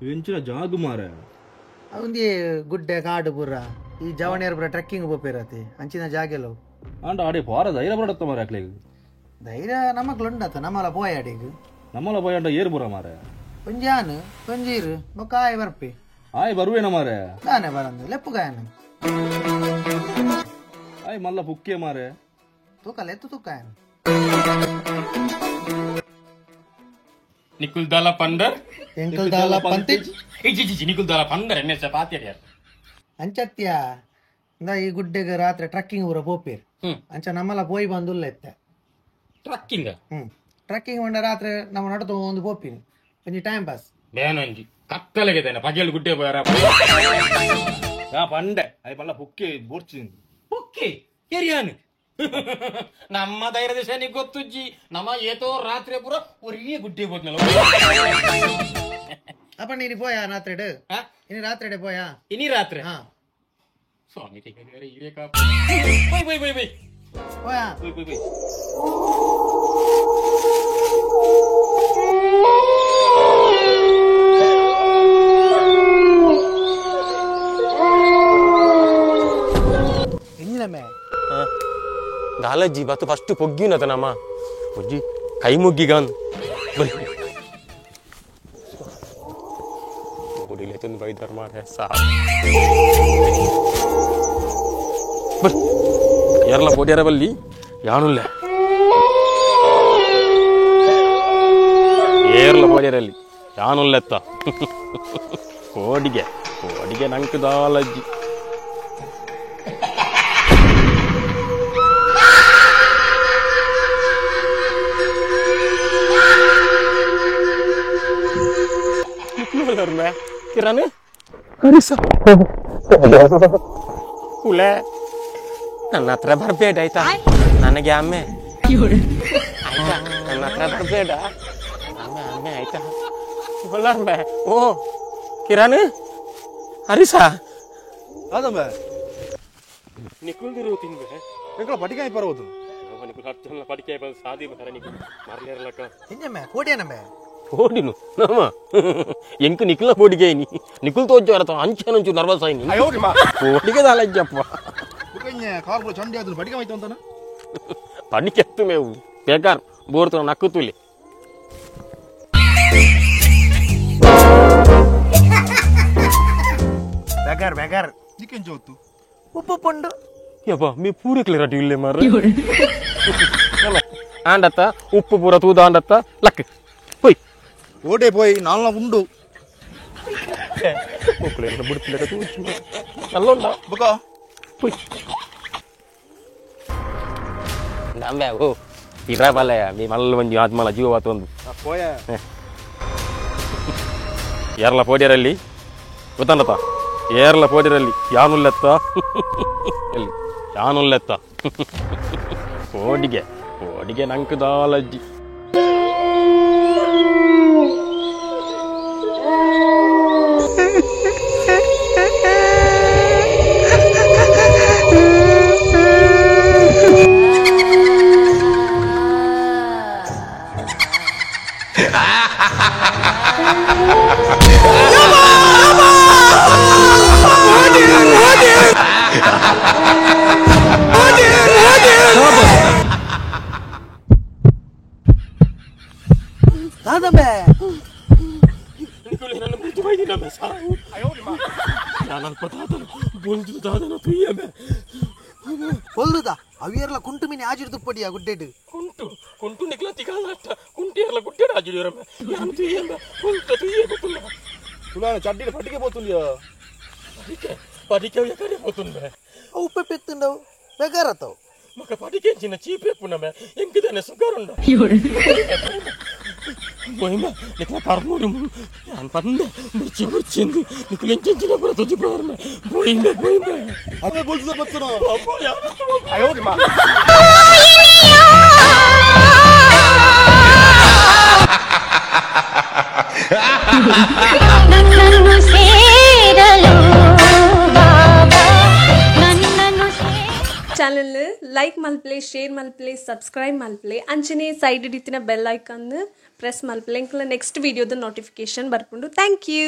ಎಂಚಿನ ಜಾಗ ಮಾರೆ ಅವಂದಿ ಗುಡ್ಡೆ ಕಾಡು ಪೂರ ಈ ಜವಣಿಯರ್ ಪೂರ ಟ್ರೆಕ್ಕಿಂಗ್ ಪೋಪೇರತಿ ಅಂಚಿನ ಜಾಗೆಲವು ಆಂಡ ಆಡೆ ಪಾರ ಧೈರ್ಯ ಬರಡತ್ತ ಮಾರೆ ಅಕ್ಲೆಗ್ ಧೈರ್ಯ ನಮಕ್ಲುಂಡತ್ತ ನಮ್ಮಲ ಪೋಯ ಅಡಿಗ್ ನಮ್ಮಲ ಪೋಯಾಂಡ ಏರು ಪೂರ ಮಾರೆ ಒಂಜಾನು ಒಂಜೀರು ಬೊಕ್ಕ ಆಯ್ ಬರ್ಪಿ ಆಯ್ ಬರುವೇನ ಮಾರೆ ನಾನೇ ಬರಂದು ಲೆಪ್ಪುಗಾಯನು ಆಯ್ ಮಲ್ಲ ಪುಕ್ಕೆ ಮಾರೆ ತೂಕಲ್ಲ ಎತ್ತು ತೂಕಾಯನು ನಿಕುಲ್ ದಾಲ ಪಂಡರ್ ಎಂಕಲ್ ದಾಲ ಪಂತಿಜ್ ಇಜಿ ನಿಕುಲ್ ದಾಲ ಪಂಡರ್ ಎನ್ನೆಸ ಪಾತಿಯರ್ ಅಂಚತ್ಯ ಇಂದ ಈ ಗುಡ್ಡೆಗೆ ರಾತ್ರಿ ಟ್ರಕ್ಕಿಂಗ್ ಊರ ಪೋಪೇರ್ ಅಂಚ ನಮ್ಮಲ ಪೋಯಿ ಬಂದುಲ್ಲ ಎತ್ತ ಟ್ರಕ್ಕಿಂಗ್ ಟ್ರಕ್ಕಿಂಗ್ ಬಂಡ ರಾತ್ರಿ ನಮ್ಮ ನಡತು ಒಂದು ಪೋಪಿನಿ ಒಂಜಿ ಟೈಮ್ ಪಾಸ್ ಬೇನೊಂಜಿ ಕತ್ತಲೆಗೆ ಪಗೆಲ್ ಗುಡ್ಡೆ ಪೋಯರ ಯಾ ಪಂಡೆ I ಪಲ್ಲ ಪುಕ್ಕೆ ಬೋರ್ಚಿ ಪುಕ್ಕೆ ಏರಿಯಾನು ನಮ್ಮ ಧೈರ್ಯದ ಶನಿ ಗೊತ್ತುಜ್ಜಿ ನಮ್ಮ ಏತೋ ರಾತ್ರಿ ಪೂರ ಒರಿಯೇ ಗುಡ್ಡೆ ಹೋದ್ನಲ್ಲ ಅಪ್ಪ ನೀನು ಪೋಯಾ ರಾತ್ರಿ ಇನಿ ರಾತ್ರಿ ಪೋಯಾ ಇನಿ ರಾತ್ರಿ ಹಾ ಸ್ವಾಮಿ bye bye bye bye ಪೋಯಾ bye bye bye ಇನ್ನಮೆ ದಾಲಜ್ಜಿ ಬತ್ತು ಫಸ್ಟ್ ಪೊಗ್ಗಿನತ ನಮ್ಮ ಪೊಜ್ಜಿ ಕೈ ಮುಗ್ಗಿಗಾನ್ ಬರಿ ಗುಡಿಲೆ ತಂದು ಬೈದಾರ ಮಾರೆ ಸಾ ಬರ್ ಯಾರಲ್ಲ ಪೋಟ್ಯಾರ ಬಲ್ಲಿ ಯಾನುಲ್ಲ ಏರ್ಲ ಪೋಡ್ಯಾರಲ್ಲಿ ಯಾನುಲ್ಲೆತ್ತ ಕೋಡಿಗೆ ಕೋಡಿಗೆ ನಂಗೆ ದಾಲಜ್ಜಿ ಕಿರಣ್ ಹರಿಸ ಕುಲೆ ನನ್ನ ಹತ್ರ ಬರಬೇಡ ಆಯ್ತಾ ನನಗೆ ಆಮೆ ಆಯ್ತಾ ನನ್ನ ಹತ್ರ ಬರಬೇಡ ಆಮೆ ಆಮೆ ಆಯ್ತಾ ಬೊಲ್ಲಾರ್ಮೆ ಓ ಕಿರಣ್ ಹರಿಸ ಅದಮ್ಮ ನಿಕುಲ್ದಿರು ತಿನ್ಬೆ ಎಂಕಲ ಪಟಿಕಾಯಿ ಪರವದು ನಿಕುಲ್ ಹತ್ತು ಜನ ಪಟಿಕಾಯಿ ಬರ ಸಾದಿ ಬರ ನಿಕುಲ್ ಮರ್ಲೇರ್ಲಕ್ಕ ಇಂಜಮ್ಮೆ ಕೋಡಿಯನಮ್ಮೆ ಓಡಿನು ನಮ್ಮ ಎಂಕು ನಿಖಿಲ ಪೋಡಿಗೆ ನಿಖಿಲ್ ತೋಜು ಅಂಚೆ ನರ್ವಸ್ ಆಯ್ನಿ ಪೋಡಿಗೆ ದಾಲಜ್ಜಪ್ಪ ಕಾರ್ ಪೂರ ಚಂಡಿ ಆದ್ರು ಪಟಿಕೆ ಮಾಯ್ತು ಅಂತಾನ ಪಡಿಕೆ ಎತ್ತು ಮೇವು ಬೇಕಾರ್ ಬೋರ್ತು ನಕ್ಕು ತುಲಿ ಬೇಗಾರ್ ಬೇಗಾರ್ ಚಿಕನ್ ಚೌತು ಉಪ್ಪು ಪುಂಡು ಯಪ್ಪ ಮೇ ಪೂರ ಕ್ಲಿಯರ್ ಇಲ್ಲೇ ಮಾರ ಆಂಡತ್ತ ಉಪ್ಪು ಪೂರ ತೂದ ಆಂಡತ್ತ ಲಕ್ ಪೊಯ್ ಓಟೆ ಪೋಯ್ ನಾಲ್ನ ಉಂಡು ನಲ್ಲ ಉಂಡ ಬುಕ ಪೊಯ್ ನಂಬೆ ಓ ಇರಬಲ್ಲ ಮೀ ಮಲ್ಲ ಒಂಜಿ ಆತ್ಮಲ ಜೀವವಾತ ಒಂದು ಪೋಯ ಯಾರಲ್ಲ ಪೋಡ್ಯರಲ್ಲಿ ಗೊತ್ತಂಡತ್ತ ಏರ್ಲ ಪೋಡ್ಯರಲ್ಲಿ ಯಾನುಲ್ಲೆತ್ತ ಎಲ್ಲಿ ಯಾನುಲ್ಲೆತ್ತ ಪೋಡಿಗೆ ಪೋಡಿಗೆ ನಂಕ್ ದಾಲಜ್ಜಿ ದಾದಮ್ಮೆ ಕೊಲ್ಲುದ ಅವಿಯರ್ಲ ಕುಂಟು ಮೀನಿ ಆಜಿಡ್ ತುಪ್ಪಡಿಯ ಗುಡ್ಡೆಡ್ ಕುಂಟು ಕುಂಟು ನಿಕ್ಲ ತಿಗಾಲಟ್ಟ ಕುಂಟಿಯರ್ಲ ಗುಡ್ಡೆಡ್ ಆಜಿಡಿಯರಮ್ಮ ಯಾನು ತುಯ್ಯಂಬ ಕುಂಟ ತುಯ್ಯ ಗೊತ್ತುಂಡ ತುಲಾನ ಚಡ್ಡಿನ ಪಟಿಕೆ ಪೋತುಂಡಿಯ ಪಟಿಕೆ ಪಟಿಕೆ ಎಕಡೆ ಪೋತುಂಡೆ ಉಪ್ಪೆ ಪೆತ್ತುಂಡವು ಬೇಗಾರತ್ತವು ಮಕ ಪಟಿಕೆ ಚಿನ್ನ ಚೀಪೆ ಪುನಮೆ ಎಂಕಿದನೆ ಸುಗರುಂಡ పోయిమ నిక్ల కర్నూరు యాన్ పంద మిర్చి మిర్చింది నీకు ఎంచెంచిన కూడా తుజిపోరమే పోయిందే పోయిందే అదే బొల్సు బొత్తును అబ్బో యారు అయోడిమా ನನ್ನನ್ನು ಸೇರಲು ಬಾಬಾ ನನ್ನನ್ನು ಚಾನಲ್ ಲೈಕ್ ಮಲ್ಪಲೆ, ಶೇರ್ ಮಲ್ಪಲೆ, ಸಬ್ಸ್ಕ್ರೈಬ್ ಮಲ್ಪಲೆ. ಅಂಚನೆ ಸೈಡ್ ಇತ್ತಿನ ಬೆಲ್ ಐಕನ್ ಪ್ರೆಸ್ ಮಲ್ಪಲೆ. ಎಂಕಲ ನೆಕ್ಸ್ಟ್ ವಿಡಿಯೋದ ನೋಟಿಫಿಕೇಶನ್ ಬರ್ಪುಂಡು. Thank you.